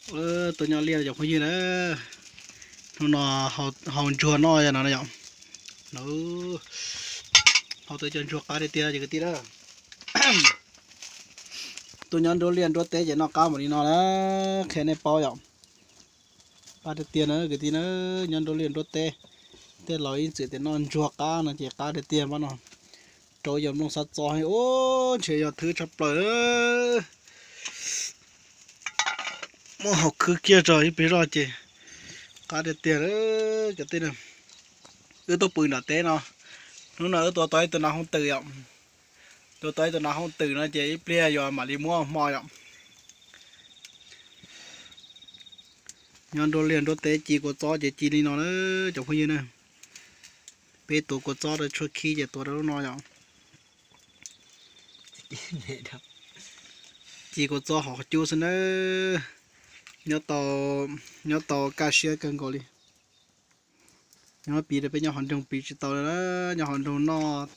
Tuaj nyob liaj cov phooj ywg na, hnub no haus ntsuag noj yom no yom. Haus tau cov ntsuag qab tiag tiag cov kwv tij na. Tuaj nyob nruab liaj nruab teb ces noj qab npaum li no na, qhia nej paub yom. Qab tiag tiag na kwv tij na, nyob nruab liaj nruab teb, tej laus ib txwm tias noj ntsuag qab no ces qab tiag tiag pab no. Rau yog nplooj xab txo ub ntshe yog thwb tshaj plaws. Muab haus khwb kiag tso ib pliag zoj ces qab tiag tiag cov tij. Wb tuaj pw nram teb no, hnub no wb tua tau ib tug nas hooj twm yom. Tua tau ib tug nas hooj twm no ces ib pliag yuav mam li muab hmo yom. Nyob nruab liaj nruab teb ci kua txob ces ci li no na cov phooj ywg na. Peb tuav kua txob rau tshuaj khib ces tuav rau lub no yom. Ci kua txob hov cub xwb na. Nyob tau, nyob tau kaj siab kawg nkaus li. Nyob piv rau peb nyob hauv nroog piv tsis tau li na, nyob hauv nroog noj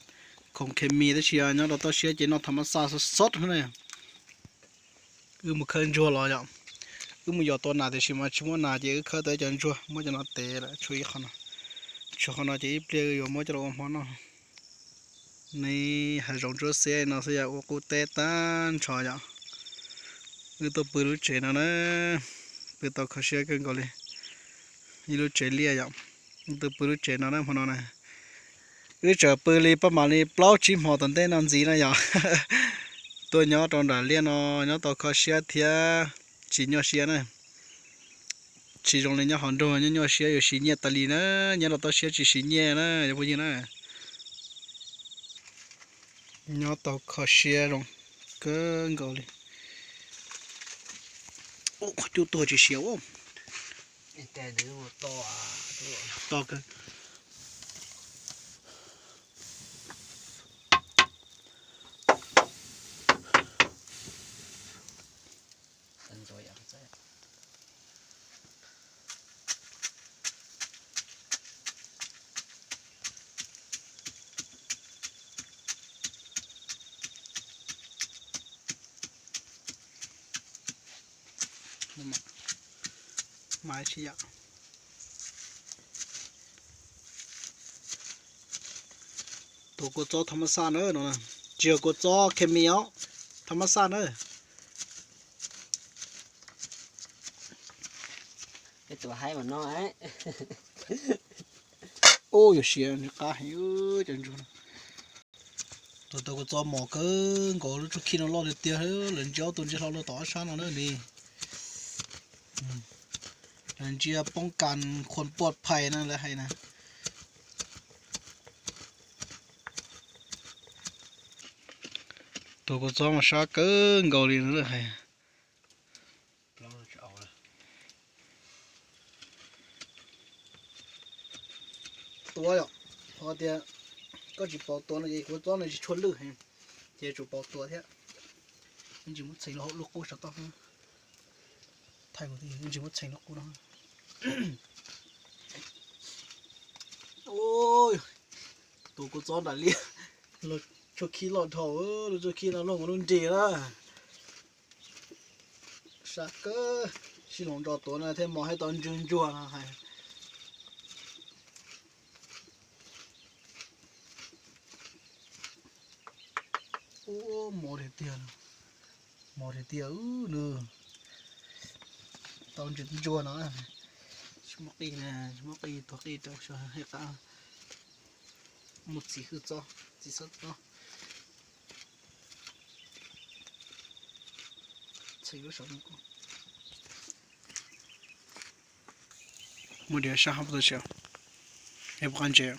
khoom khes mis tab sis nyob rau toj siab ces noj tham mab xaj sov sov na. Wb mus khawb ntsuag los yom, wb mus yos tua nas tiam sis mas tsis muaj nas ces wb khawb tau ib co ntsuag muab cov no tev lawm tshuav ib qho no, tshuav qhov no ces ib pliag wb yuav muab coj los ua hmo noj. Neb hav zoov ntsuab xiab no xwb yog ua qub teb tag nrho yom. Wb tuaj pw lub tsev no na, pw tau kho siab kawg nkaus li. Ib lub tsev liaj yom, wb tuaj pw lub tsev no na hmo no na. Wb tseem pw li pab mam li plaub tsib hmo tom ntej no ntxiv na yom. Tuaj nyob rau nram liaj no nyob tau kho siab thiab tsis nyuaj siab na. Tsis zoo li nyob hauv nroog nyob nyuaj siab yuav siv nyiaj tas li na, nyob rau toj siab tsis siv nyiaj na cov phooj ywg na. Nyob tau kho siab zoo kawg nkaus li. Ub, qhov cub tuag tsis siav ua. To kawg. Tuav kua txob tham mab xaj na no, tsis yog kua txob khes mis os, tham mab xaj na. Ub, yuav siav qab heev cov ntsuag no. Tuav tau kua txob mos kawg nkaus, lub tsuj khij no loj tiag tiag, lawv ntsia ob tug ntsia hlo rau tom ob sab no na ni. Lawv ntsia poob kas khuam puaj phais na lawv hais na. Tuav kua txob mas sab kawg nkaus li na lawv hais. Tuav yom, qhov tias koj tsis pom tuav no ces kua txob no tsis tshua lwj heev, ces tsum pom tuav thiab. Tsis muab txheem lub qub saum toj, tsis muab txheem lub qub no. Tuav kua txob nram liaj, lub tsuj khij loj dhau, lub tsuj khij no luaj nkaus lub nrig na. Sab kawg, sib hloov tso tuav no thiaj mos thiaj tau ntsw ntsuag no hais. Ub, mos tiag tiag, mos tiag tiag nws. Tau ntsw ntsuag no, tsis muaj qij, tsis muaj qij tuag qij rau sawv haj qab. Mus txiv hwj txob, txiv xab txob. Mus diav sab hab tau siav, es puas qab ntses?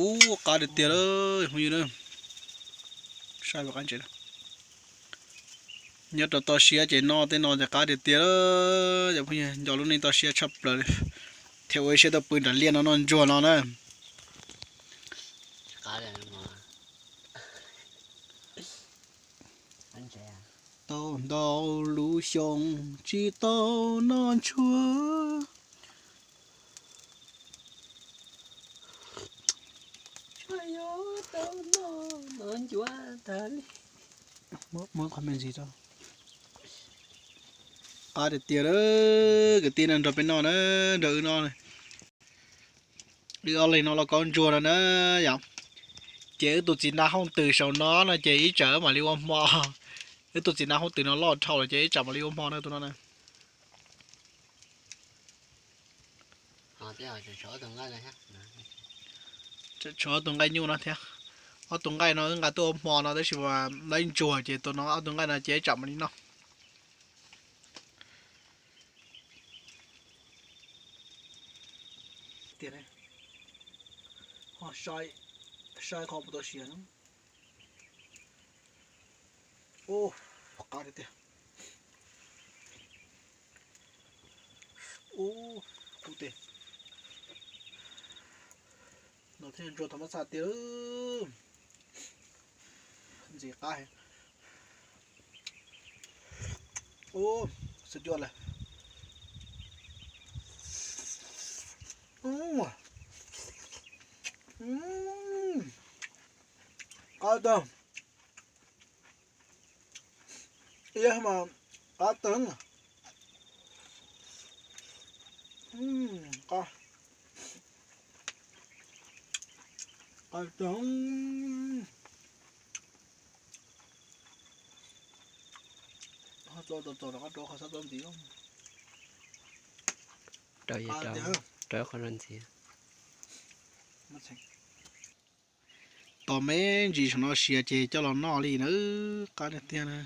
Ub, qab tiag tiag lawm phooj ywg na. Sab puas qab ntses? Nyob rau toj siab ces noj tej no ces qab tiag tiag lawm cov phooj ywg, nco lub neej toj siab tshaj plaws li. Thiab ua ib siab tuaj pw nram liaj no noj ntsuag no na. Tau ntau lub xyoo tsis tau noj ntsuag. Muab qhov me ntsis rau. Qab tiag tiag, kwv tij na, nrog peb noj na, nrog wb noj. Wb ob leeg no los kaub ntsuag no na yom. Ces wb tus txiv nas hooj twm saum no no ces ib tsam mam li ua hmo. Wb tus txiv nas hooj twm no loj dhau lawm ces ib tsam mam li ua hmo na tus no na. Tshuav ob tug nqaij nyuj no thiab. Ob tug nqaij no wb nqa tuaj ua hmo no tab sis mas laib ntsuag ces tus no ob tug nqaij no ces ib tsam mam li noj. Tiag, ho sai qhov mus tau siav no. Ub, qab tiag tiag. Ub, kub tiag. No thiaj ntsuag tau mab xaj tiag. Ntxim qab. Ub, xub cuaj lawm. Qab tag. Iab mas qab tag. Qab, qab tag. Txo txo rov qab rau qhov sab txo ntxiv. Rau qhov no ntxiv. Tos me ntsis saum no siav ces coj los noj li na, qab tiag tiag na.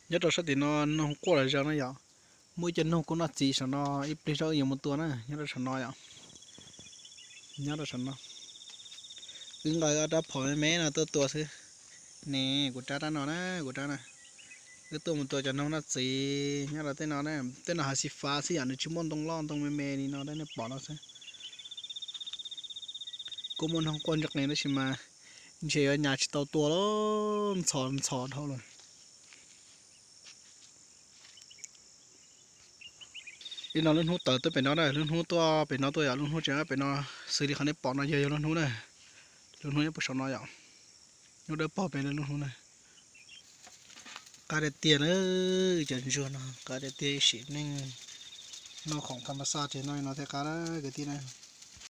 Nyob rau sab tim no noog quaj los zaws na yom. Muaj ib co noog kuj noj txiv saum no, ib pliag zog wb yuav mus tua na, nyob rau saum no yom. Nyob rau saum no. Wb nqa ob rab phom me me no tuaj tua xwb. Ne, kuv rab rab no na, kuv rab na. Wb tuaj mus tua cov noog noj txiv nyob rau tej no, tej no hav xis fav xwb yom, nws tsis muaj ntoo loj ntoo me me li no nej pom no xwb. Kuj muaj noog quaj ntse qees tab sis mas ntshe yuav nyas tsis tau tua lawm, ntxhov ntxhov dhau lawm. Li no lub hnub tawm tuaj pem no na, lub hnub tuaj pem no tuaj yom, lub hnub tseem pem no, xws li qhov nej pom no yog yog lub hnub na, lub hnub nyob puag saum no yom, lub dawb paug pem lub hnub na. Qab tiag tiag na, cov ntsuag no qab tiag tiag, ib sim neej noj khoom tham mas xaj ces noj li no thiaj qab na kwv tij na.